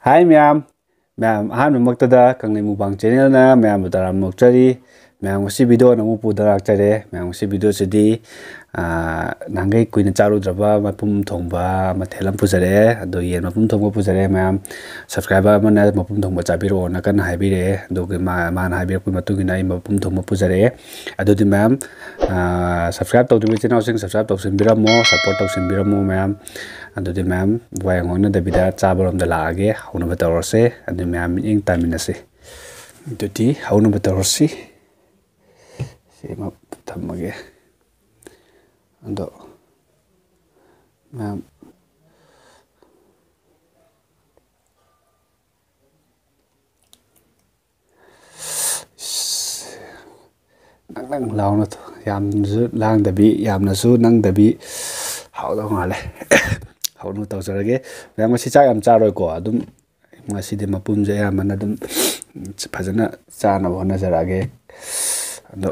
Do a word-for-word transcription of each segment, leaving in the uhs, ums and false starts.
ꯍꯥꯏ ꯃꯌꯥꯝ, ꯃꯌꯥꯝ ꯑꯍꯥꯟꯕꯃꯛꯇꯗ ꯀꯪꯂꯩ ꯃꯨꯛꯕꯥꯡ ꯆꯦꯅꯦꯜꯅ ꯃꯌꯥꯝꯕꯨ ꯇꯔꯥꯝꯅ ꯑꯣꯛꯆꯔꯤ꯫ ꯃꯌꯥꯝ ꯉꯁꯤ ꯚꯤꯗꯤꯑꯣ ꯑꯃꯨꯛ ꯄꯨꯗꯨꯅ ꯂꯥꯛꯆꯔꯦ꯫ ꯃꯌꯥꯝ ꯉꯁꯤ ꯚꯤꯗꯤꯑꯣꯁꯤꯗꯤ, ꯑꯥ, ꯅꯍꯥꯟꯈꯩ ꯀꯨꯏꯅ ꯆꯥꯔꯨꯗ꯭ꯔꯕ ꯃꯄꯨꯝ ꯊꯣꯡꯕ ꯃꯊꯦꯜ ꯑꯃ ꯄꯨꯖꯔꯛꯑꯦ꯫ ꯑꯗꯣ ꯌꯦꯟ ꯃꯄꯨꯝ ꯊꯣꯡꯕ ꯄꯨꯖꯔꯛꯑꯦ ꯃꯌꯥꯝ꯫ ꯁꯕꯁꯀ꯭ꯔꯥꯏꯕꯔ ꯑꯃꯅ ꯃꯄꯨꯝ ꯊꯣꯡꯕ ꯆꯥꯕꯤꯔꯛꯑꯣꯅ ꯀꯟꯅ ꯍꯥꯏꯕꯤꯔꯛꯑꯦ꯫ ꯑꯗꯨꯒꯤ ꯃꯥ-, ꯃꯥꯅ ꯍꯥꯏꯕꯤꯔꯛꯄꯒꯤ ꯃꯇꯨꯡ ꯏꯟꯅ ꯑꯩ ꯃꯄꯨꯝ ꯊꯣꯡꯕ ꯄꯨꯖꯔꯛꯑꯦ꯫ ꯑꯗꯨꯗꯤ ꯃꯌꯥꯝ, ꯑꯥ, ꯁꯕꯁꯀ꯭ꯔꯥꯏꯕ ꯇꯧꯗ꯭ꯔꯤꯕ ꯏꯆꯤꯟ ꯏꯅꯥꯎꯁꯤꯡ ꯁꯕꯁꯀ꯭ꯔꯥꯏꯕ ꯇꯧꯁꯤꯟꯕꯤꯔꯝꯃꯣ, ꯁꯞꯄꯣꯔꯠ ꯇꯧꯁꯤꯟꯕꯤꯔꯝꯃꯣ ꯃꯌꯥꯝ꯫ ꯑꯗꯨꯗꯤ ꯃꯌꯥꯝ ꯋꯥ ꯌꯥꯝ ꯉꯥꯡꯅꯗꯕꯤꯗ ꯆꯥꯕꯔꯣꯝꯗ ꯂꯥꯛꯑꯒꯦ, ꯍꯧꯅꯕ ꯇꯧꯔꯁꯦ꯫ ꯑꯗꯨ ꯃꯌꯥꯝ ꯃꯤꯠꯌꯦꯡ ꯇꯥꯃꯤꯟꯅꯁꯤ꯫ ꯑꯗꯨꯗꯤ ꯍꯧꯅꯕ ꯇꯧꯔꯁꯤ꯫ ꯁꯤ ꯑꯃ ꯊꯝꯃꯒꯦ꯫ ꯑꯗꯣ ꯃꯌꯥꯝ ꯅꯪ ꯅꯪ ꯂꯥꯎꯅ ꯊꯣ-, ꯌꯥꯝꯅꯁꯨ ꯂꯥꯡꯗꯕꯤ, ꯌꯥꯝꯅꯁꯨ ꯅꯪꯗꯕꯤ, ꯍꯥꯎꯗꯧ ꯃꯥꯜꯂꯦ꯫ ꯍꯧꯅ ꯇꯧꯖꯔꯒꯦ꯫ ꯃꯌꯥꯝ ꯉꯁꯤ ꯆꯥꯛ ꯌꯥꯝ ꯆꯥꯔꯣꯏꯀꯣ, ꯑꯗꯨꯝ ꯉꯁꯤꯗꯤ ꯃꯄꯨꯝꯁꯦ ꯑꯌꯥꯝꯕꯅ ꯑꯗꯨꯝ ꯐꯖꯅ ꯆꯥꯅꯕ ꯍꯣꯠꯅꯖꯔꯛꯑꯒꯦ꯫ ꯑꯗꯣ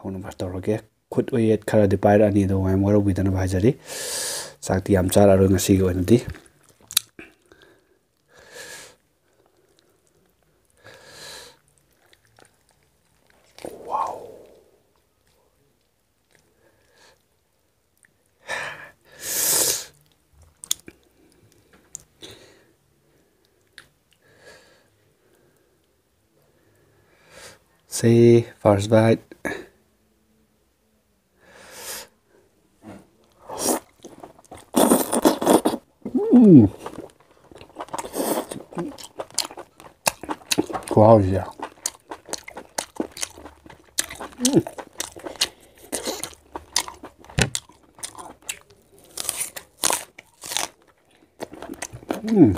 ꯍꯧꯅꯕ ꯇꯧꯔꯒꯦ꯫ ꯈꯨꯠ ꯑꯣꯏꯌꯦꯠ ꯈꯔꯗꯤ ꯄꯥꯏꯔꯛꯑꯅꯤ, ꯑꯗꯣ ꯃꯌꯥꯝ ꯋꯥꯔꯧꯕꯤꯗꯅꯕ ꯍꯥꯏꯖꯔꯤ꯫ ꯆꯥꯛꯇꯤ ꯌꯥꯝ ꯆꯥꯔꯛꯑꯔꯣꯏ ꯉꯁꯤꯒꯤ ꯑꯣꯏꯅꯗꯤ꯫ See, first bite. ꯎꯝ꯫ ꯈꯨꯍꯥꯎꯁꯤꯗꯤ꯫ ꯎꯝ꯫ ꯎꯝ꯫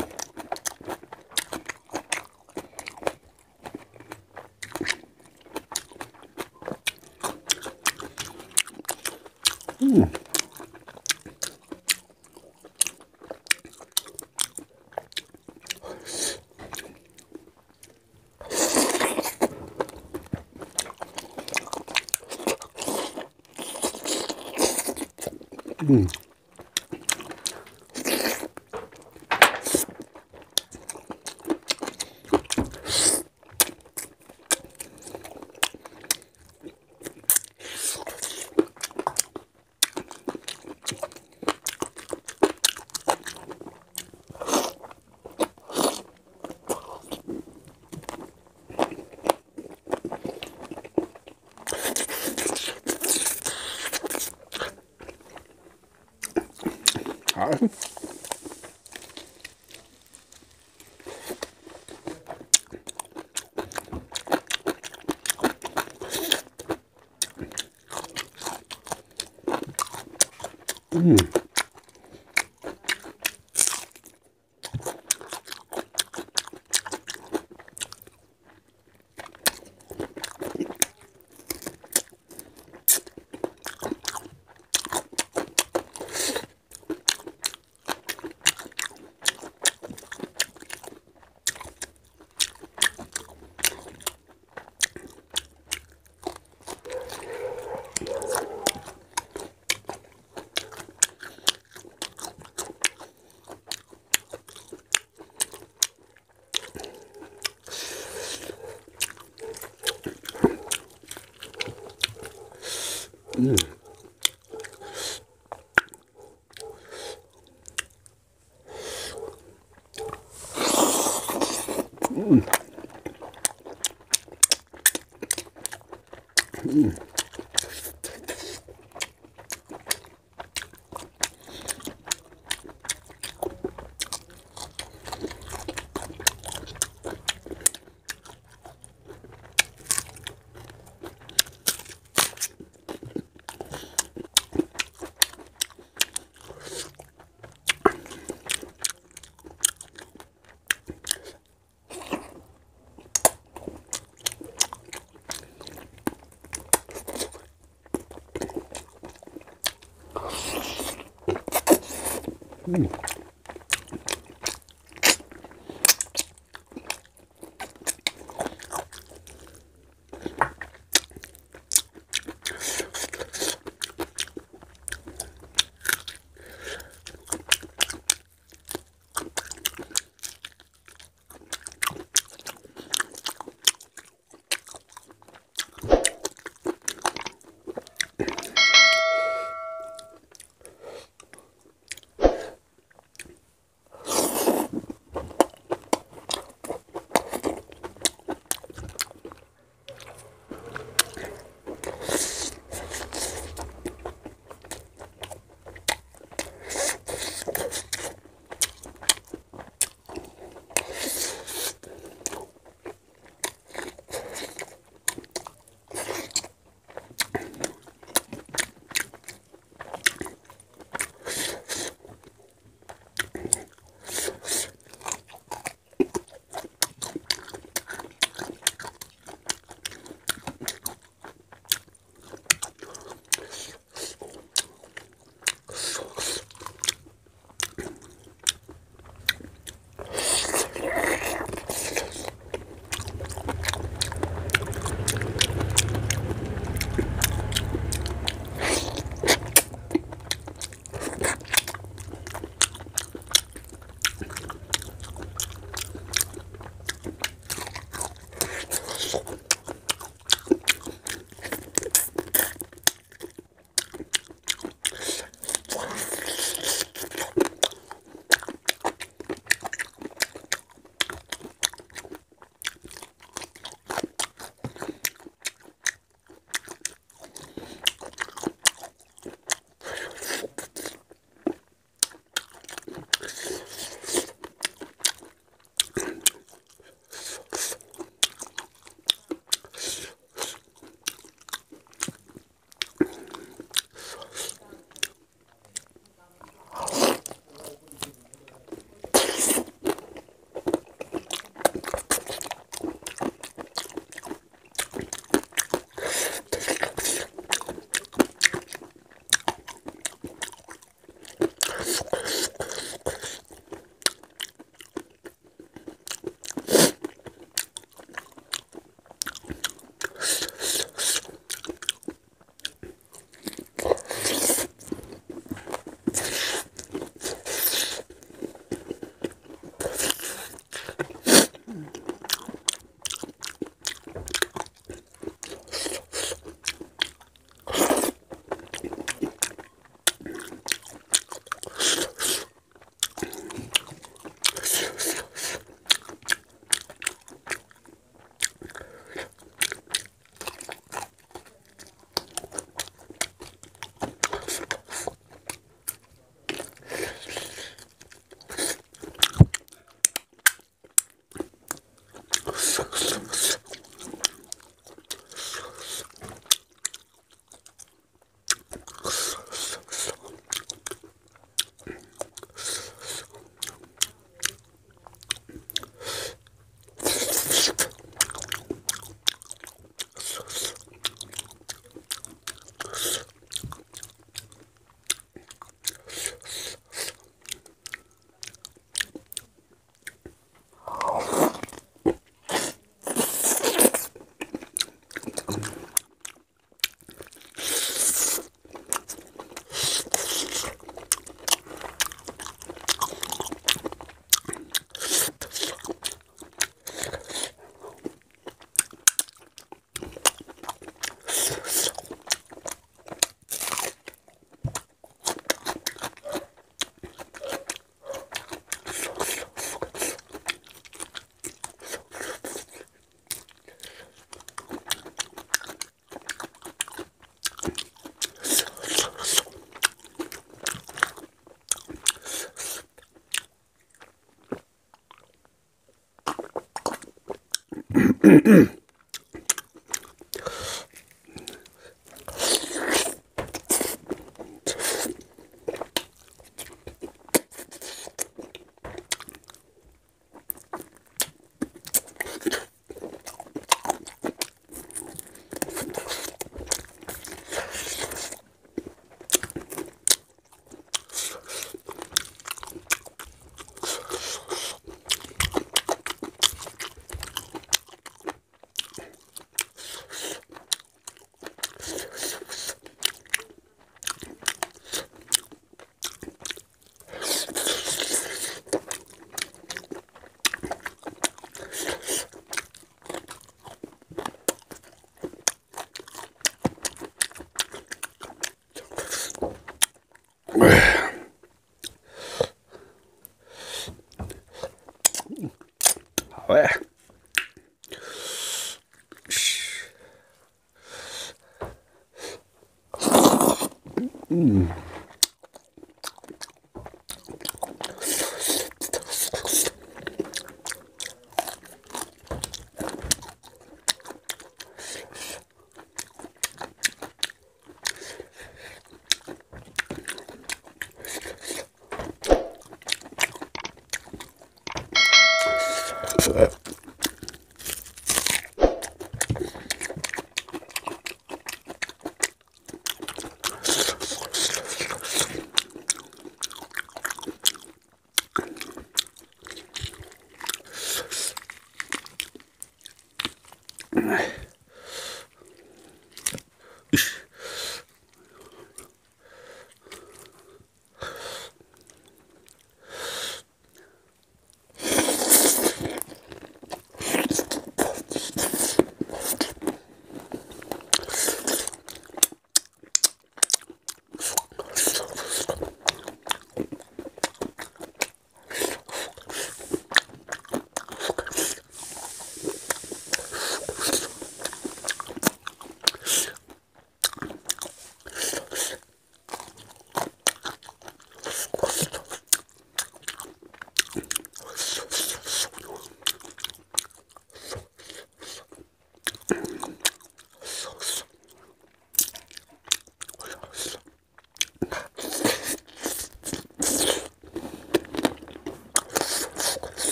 ꯎꯝ꯫ ꯎꯝ꯫ ꯍꯥꯎꯋꯦ꯫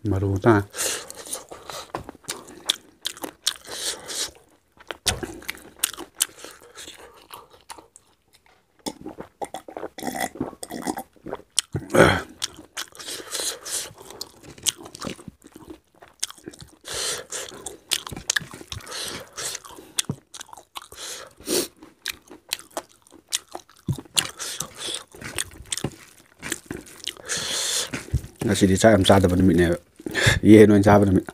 ꯃꯔꯨ ꯇꯥ꯫ ꯉꯁꯤꯗꯤ ꯆꯥꯛ ꯌꯥꯝ ꯆꯥꯗꯕ ꯅꯨꯃꯤꯠꯅꯦꯕ, ꯌꯦꯟ ꯑꯣꯏꯅ ꯆꯥꯕ ꯅꯨꯃꯤꯠ꯫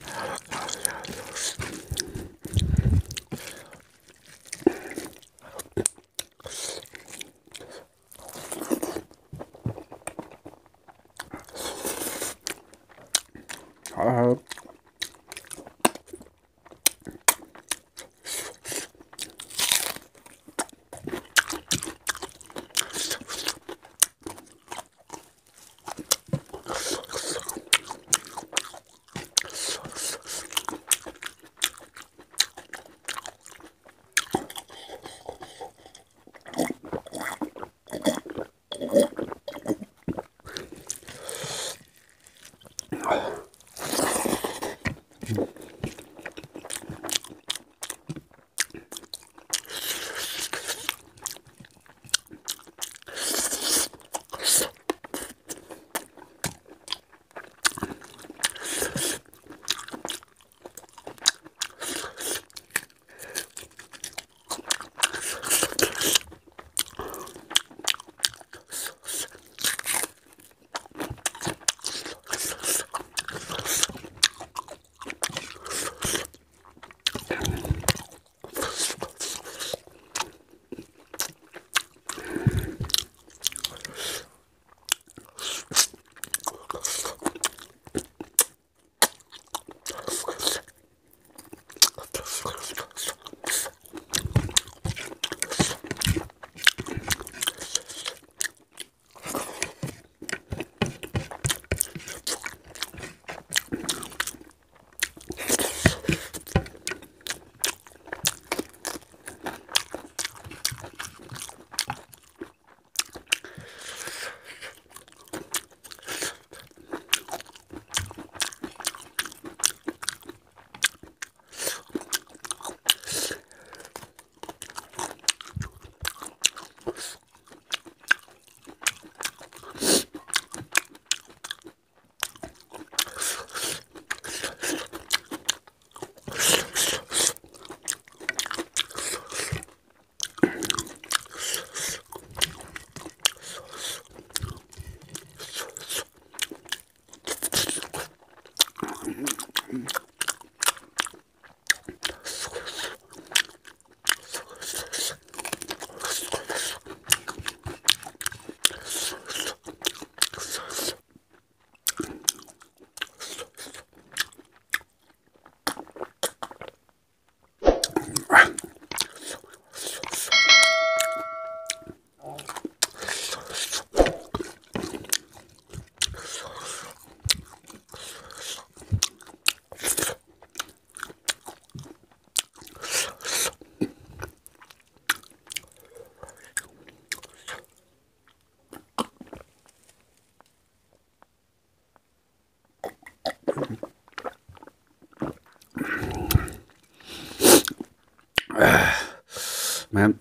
ꯃꯌꯥꯝ,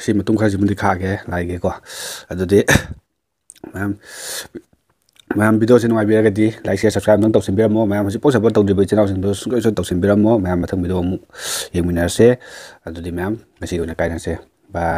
ꯁꯤ ꯃꯇꯨꯡ ꯈꯔꯁꯤꯃꯗꯤ ꯈꯥꯛꯑꯒꯦ, ꯂꯥꯏꯒꯦꯀꯣ꯫ ꯑꯗꯨꯗꯤ ꯃꯌꯥꯝ, ꯃꯌꯥꯝ videoꯁꯤ ꯅꯨꯡꯉꯥꯏꯕꯤꯔꯒꯗꯤ like, share, subscribe ꯑꯝꯇꯪ ꯇꯧꯁꯤꯟꯕꯤꯔꯝꯃꯣ꯫ ꯃꯌꯥꯝ ꯍꯧꯖꯤꯛꯐꯥꯎ support ꯇꯧꯗ꯭ꯔꯤꯕ ꯏꯆꯤꯟ ꯏꯅꯥꯎꯁꯤꯡꯗꯣ ꯁꯨꯡꯁꯣꯏ ꯁꯣꯏ ꯇꯧꯁꯤꯟꯕꯤꯔꯝꯃꯣ꯫ ꯃꯌꯥꯝ ꯃꯊꯪ video ꯑꯃꯨꯛ ꯌꯦꯡꯃꯤꯟꯅꯔꯁꯦ꯫ ꯑꯗꯨꯗꯤ ꯃꯌꯥꯝ ꯉꯁꯤꯒꯤ ꯑꯣꯏꯅ ꯀꯥꯏꯅꯁꯦ꯫ Bye꯫